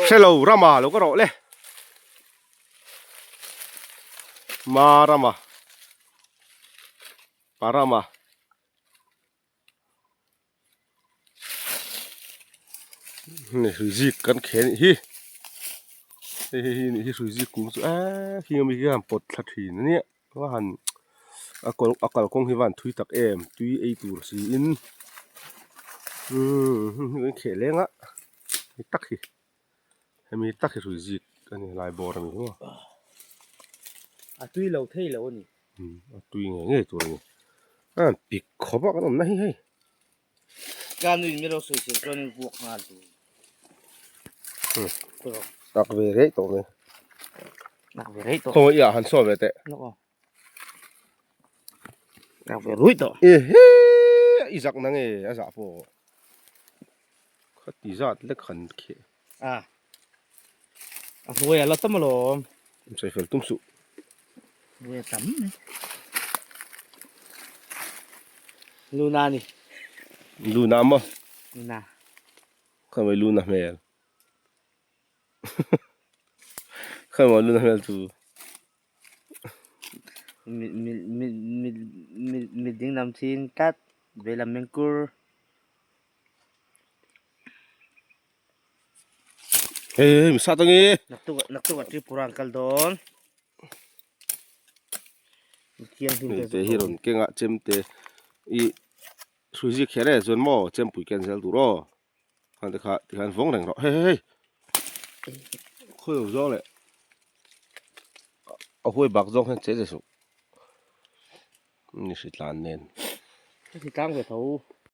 Hrelo rama lo ka rawh le. Ma rama. Pa rama. Ni hrui zik kan khe nih hi. Hei hei hi nih hi hrui zik kung chu eee khing ami hian pawt thla thin a nia. Va han a kal a kalkawng hi va han thui tak em tui ei tur siin umm hei kan kheh leng a hei tak hi hemi tak hi hrui zik a ni lai bawr a ni maw a tui lo thei lo a ni umm a tui ngei ngei tur a ni a han pik khawp a kan awmna hi hei. Ka nu in milo sawi sil chuan in vuak nghal tur. Tak ve rei tawh mai. Tak ve rei tawh. Khawngaih i ah han saw ve teh. Tak ve rui tawh. Ehe i zak na nge a zah pawh. Khati zat lek han kheh. A. A hnuai a la tam alawm. Sawi fel tum suh. Hnuai a tam mai. Luna ni. Luna maw? Luna. Khawi Luna hmel. Khawi maw Luna hmel chu. Mi mi mi mi mi mi ding lam ching tlat veilam mengkur. Hei hei mi sat ange. Naktuk naktuk a Tripura an kal dawn. Thianghlim te te hi rawn keng a chem te i hrui zik kher e chuan maw chempui ken zel tur aw. Khan te kha tikhan vawng reng rawh hei hei hei. Khawi lo zawng leh a huai bak zawng hian che che suh. Ni hritlan nen. Hritlang ve tho.